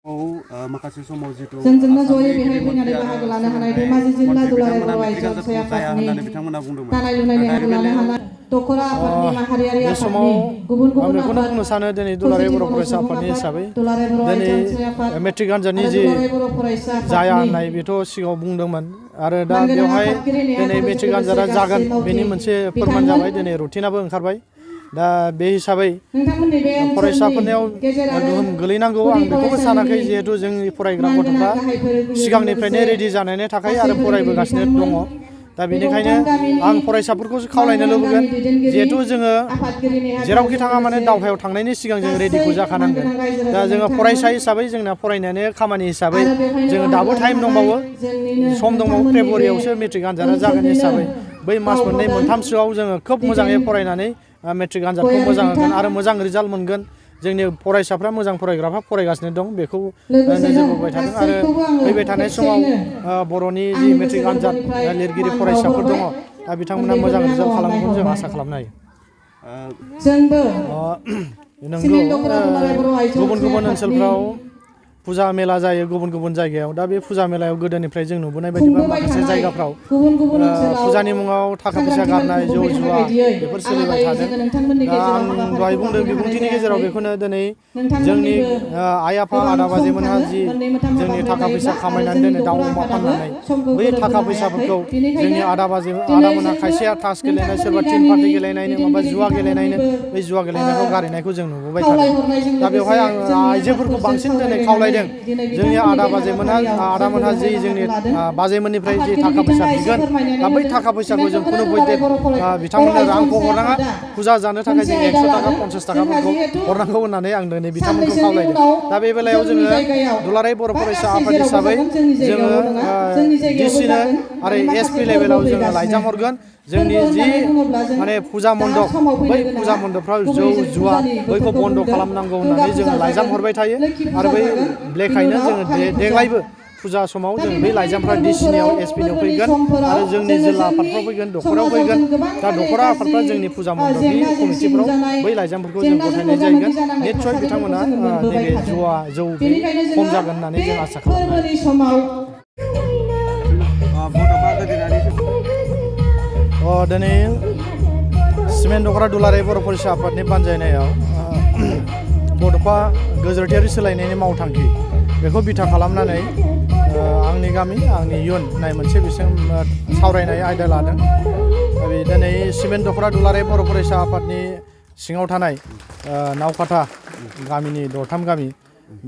माखासे समाव जितु जोंजोंनो जयै बेहाय फैनानै बाहागो लानो हानाय धेमाजि जिल्ला दुलाराय बर' आइजो अनसाय आफादनि दानाय लुनायनि बाहागो लानो हानाय दख'रा आफादनि माहारियारि आफादनि गुबुन गुबुन बेखौनो बुंनो सानो दिनै दुलाराय बर' फरायसा आफादनि हिसाबै दिनै मेट्रिक आनजादनि जि जाया होननाय बेथ' सिगाङाव बुंदोंमोन आरो दा बेवहाय दिनै मेट्रिक आनजादा जागोन बेनि मोनसे फोरमान जाबाय दिनै रुटिनाबो ओंखारबाय दा बे हिसाबै फरायसाफोरनियाव गोहोम गोलैनांगौ आं बेखौबो सानाखै जिहेतु जोंनि फरायग्रा गथ'फ्रा सिगांनिफ्रायनो रेडि जानायनि थाखाय आरो फरायबोगासिनो दङ दा बेनिखायनो आं फरायसाफोरखौ खावलायनो लुबैगोन जिहेतु जोङो जेरावखि थाङा माने दावहायाव थांनायनि सिगां जों रेडिखौ जाखानांगोन दा जोङो फरायसा हिसाबै जोंना फरायनायानो खामानि हिसाबै जोङो दाबो टाइम दंबावो सम दंबावो फेब्रुवारियावसो मेट्रिक आनजादा जागोन हिसाबै बै मास मोननै मोनथामसोआव जोङो खोब मोजाङै फरायनानै मेट्रिक आनजादखौ मोजां होगोन आरो मोजां रिजाल्ट मोनगोन जोंनि फरायसाफ्रा मोजां फरायग्राफ्रा फरायगासिनो दं बेखौ नोजोर होबाय थादों आरो फैबाय थानाय समाव बर'नि जि मेट्रिक आनजाद लिरगिरि फरायसाफोर दङ दा बिथांमोना मोजां रिजाल्ट खालामगोन जों आसा खालामनो हायो नंगौ गुबुन गुबुन ओनसोलफ्राव फुजा मेला जायो गुबुन गुबुन जायगायाव दा बे फुजा मेलायाव गोदोनिफ्राय जों नुबोनाय बायदिबा माखासे जायगाफ्राव फुजानि मुङाव थाखा फैसा गारनाय जौ जुवा बेफोर सोलिबाय थादों दा आं दहाय बुंदों बिबुंथिनि गेजेराव बेखौनो दिनै जोंनि आइ आफा आदा बाजैमोनहा जि जोंनि थाखा फैसा खामायनानै दोनो दाउ अमा फाननानै बै थाखा फैसाफोरखौ जोंनि आदामोनहा खायसेया तास गेलेनाय सोरबा टिन पार्टि गेलेनायनो माबा जुवा गेलेनायनो बै जुवा गेलेनायखौ गारहैनायखौ जों नुबोबाय थादों दा बेवहाय आं आइजोफोरखौ बांसिन दिनै खावलायदों जोंनि आदा बाजैमोनहा जि जोंनि बाजैमोननिफ्राय जि थाखा फैसा बिगोन दा बै थाखा फैसाखौ जों खुनु बयदे बिथांमोननो रांखौ हरनाङा फुजा जानो थाखाय जों 100 थाखा 50 थाखाफोरखौ हरनांगौ होननानै आं दिनै बिथांमोनखौ खावलायदों दा बे बेलायाव जोङो दुलाराय बर' फरायसा आफाद हिसाबै जोङो डिसिनो आरो एसपि लेभेलाव जोङो लाइजाम हरगोन जोंनि जि माने फुजा मन्दप बै फुजा मन्दपफ्राव जौ जुवा बैखौ बन्द' खालामनांगौ होननानै जोङो लाइजाम हरबाय थायो आरो बै लेखायनो जोङो देग्लायबो फुजा समाव जों बै लाइजामफ्रा डिसिनियाव एसपिनियाव फैगोन आरो जोंनि जिल्ला आफादफ्राव फैगोन दख'रायाव फैगन दा दख'रा आफादफ्रा जोंनि फुजा मन्दपनि कमिटिफ्राव बै लाइजामफोरखौ जों गथायनाय जागोन निस्सय बिथांमोना नैबे जुवा जौ खम जागोन होननानै जों आसा खालामो दिनै सिमेन्ट दख'रा दुलाराय बर' फरायसा आफादनि बानजायनायाव बड'फा गोजोरथियारि सोलायनायनि मावथांखि बेखौ बिथा खालामनानै आंनि गामि आंनि इयुन होननाय मोनसे बिथिं सावरायनाय आयदा लादों दिनै सिमेन्ट दख'रा दुलाराय बर' फरायसा आफादनि सिङाव थानाय नावकाथा गामिनि दरथाम गामि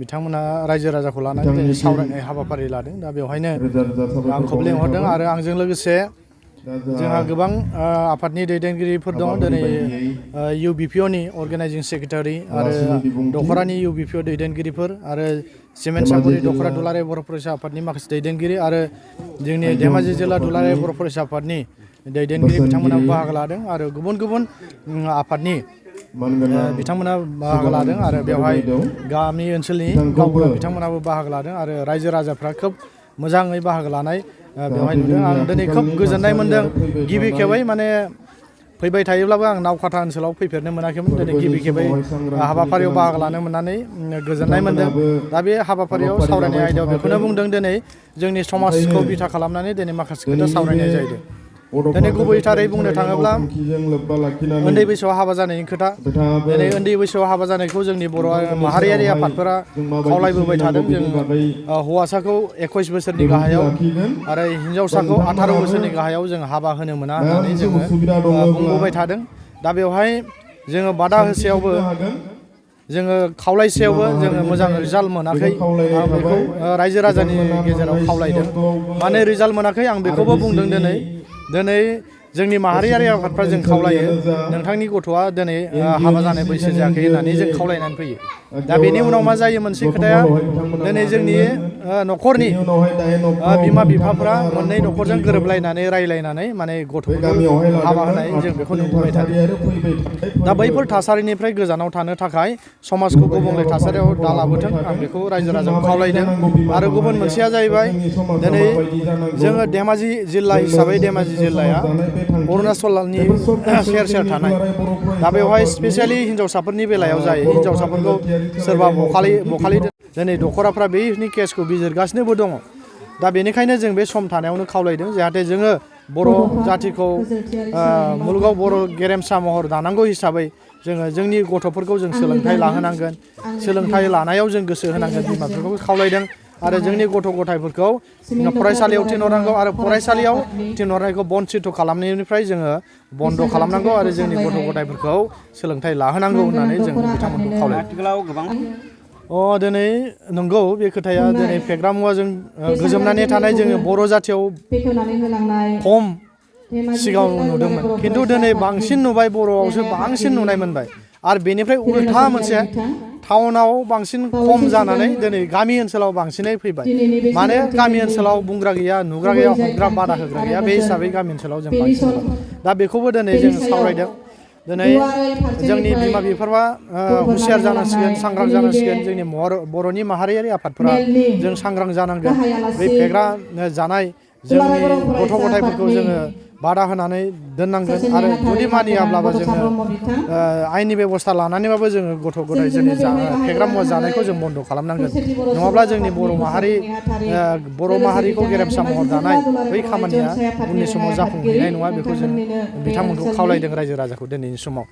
बिथांमोना रायजो राजाखौ लानानै दिनै सावरायनाय हाबाफारि लादों दा बेवहायनो आंखौ लेंहरदों आरो आंजों लोगोसे जोंहा गोबां आफादनि दैदेनगिरिफोर दं दिनै इउबिपिअनि अर्गेनाइजिं सेक्रेटारि आरो दख'रानि इउबिपिअ दैदेनगिरिफोर आरो सिमेन्ट सापरि दख'रा दुलाराय बर' फरायसा आफादनि माखासे दैदेनगिरि आरो जोंनि धेमाजि जिल्ला दुलाराय बर' फरायसा आफादनि दैदेनगिरि बिथांमोना बाहागो लादों आरो गुबुन गुबुन आफादनि बिथांमोना बाहागो लादों आरो बेवहाय गामि ओनसोलनि गावबुरा बिथांमोनाबो बाहागो लादों आरो रायजो राजाफ्रा खोब मोजाङै बाहागो लानाय बेवहाय नुदों आं दिनै खोब गोजोननाय मोनदों गिबि खेबै माने फैबाय थायोब्लाबो आं नावकाथा ओनसोलाव फैफेरनो मोनाखैमोन दिनै गिबि खेबै हाबाफारियाव बाहागो लानो मोननानै गोजोननाय मोनदों दा बे हाबाफारियाव सावरायनाय आयदायाव बेखौनो बुंदों दिनै जोंनि समाजखौ बिथा खालामनानै दिनै माखासे खोथा सावरायनाय जाहैदों दिनै गुबैथारै बुंनो थाङोब्ला उन्दै बैसोआव हाबा जानायनि खोथा दिनै उन्दै बैसोआव हाबा जानायखौ जोंनि बर' माहारियारि आफादफोरा खावलायबोबाय थादों जों हौवासाखौ 21 बोसोरनि गाहायाव आरो हिन्जावसाखौ 18 बोसोरनि गाहायाव जों हाबा होनो मोना होननानै जोङो बुंबोबाय थादों दा बेवहाय जोङो बादा होसेयावबो जोङो खावलायसेयावबो जोङो मोजां रिजाल्ट मोनाखै आं बेखौ रायजो राजानि गेजेराव खावलायदों मानो रिजाल्ट मोनाखै आं बेखौबो बुंदों दिनै जोंनि माहारियारि आफादफ्रा जों खावलायो नोंथांनि गथ'आ दिनै हाबा जानाय बैसो जायाखै होननानै जों खावलायनानै फैयो दा बेनि उनाव मा जायो मोनसे खोथाया दिनै जोंनि न'खरनि बिमा बिफाफ्रा मोननै न'खरजों गोरोबलायनानै रायलायनानै माने गथ'फोरखौ हाबा होनाय जों बेखौ नुबोबाय थादों दा बैफोर थासारिनिफ्राय गोजानाव थानो थाखाय समाजखौ गुबुंले थासारियाव दा लाबोथों आं बेखौ रायजो राजाखौ खावलायदों आरो गुबुन मोनसेया जाहैबाय दिनै जोङो धेमाजि जिल्ला हिसाबै धेमाजि जिल्लाया अरुणाचलनि सेर सेर थानाय दा बेवहाय स्पेसियेलि हिन्जावसाफोरनि बेलायाव जायो हिन्जावसाफोरखौ सोरबा बखालि दिनै दख'राफ्रा बेनि केसखौ बिजिरगासिनोबो दङ दा बेनिखायनो जों बे सम थानायावनो खावलायदों जाहाथे जोङो बर' जाथिखौ मुलुगाव बर' गेरेमसा महर दानांगौ हिसाबै जोङो जोंनि गथ'फोरखौ जों सोलोंथाइ लाहोनांगोन सोलोंथाइ लानायाव जों गोसो होनांगोन बिमा बिफाखौ खावलायदों आरो जोंनि गथ' गथायफोरखौ फरायसालियाव थिनहरनांगौ आरो फरायसालियाव थिनहरनायखौ बन्सित खालामनायनिफ्राय जोङो बन्द' खालामनांगौ आरो जोंनि गथ' गथायफोरखौ सोलोंथाइ लाहोनांगौ होननानै जों बिथांमोनखौ खावलायो आथिखालाव गोबां दिनै नंगौ बे खोथाया दिनै फेग्रा मुवाजों गोजोमनानै थानाय जोङो बर' जाथियाव खम सिगाङाव नुदोंमोन खिन्थु दिनै बांसिन नुबाय बर'आवसो बांसिन नुनाय मोनबाय आरो बेनिफ्राय उल्था मोनसे टाउनाव बांसिन खम जानानै दिनै गामि ओनसोलाव बांसिनै फैबाय माने गामि ओनसोलाव बुंग्रा गैया नुग्रा गैया हमग्रा बादा होग्रा गैया बे हिसाबै गामि ओनसोलाव जों बांसिन दा बेखौबो दिनै जों सावरायदों दिनै जोंनि बिमा बिफाफ्रा हुसियार जानांसिगोन सांग्रां जानांसिगोन जोंनि बर'नि माहारियारि आफादफोरा जों सांग्रां जानांगोन बे फेग्रा जानाय जोंनि गथ' गथायफोरखौ जोङो बादा होनानै दोननांगोन आरो जुदि मानियाब्लाबो जोङो आयेननि बेबस्था लानानैबाबो जोङो गथ' गथाय जोंनि फेग्रा मुवा जानायखौ जों बन्द' खालामनांगोन नङाब्ला जोंनि बर' माहारिखौ गेरेमसा महर दानाय बै खामानिया उननि समाव जाफुंहैनाय नङा बेखौ जों बिथांमोनखौ खावलायदों रायजो राजाखौ दिनैनि समाव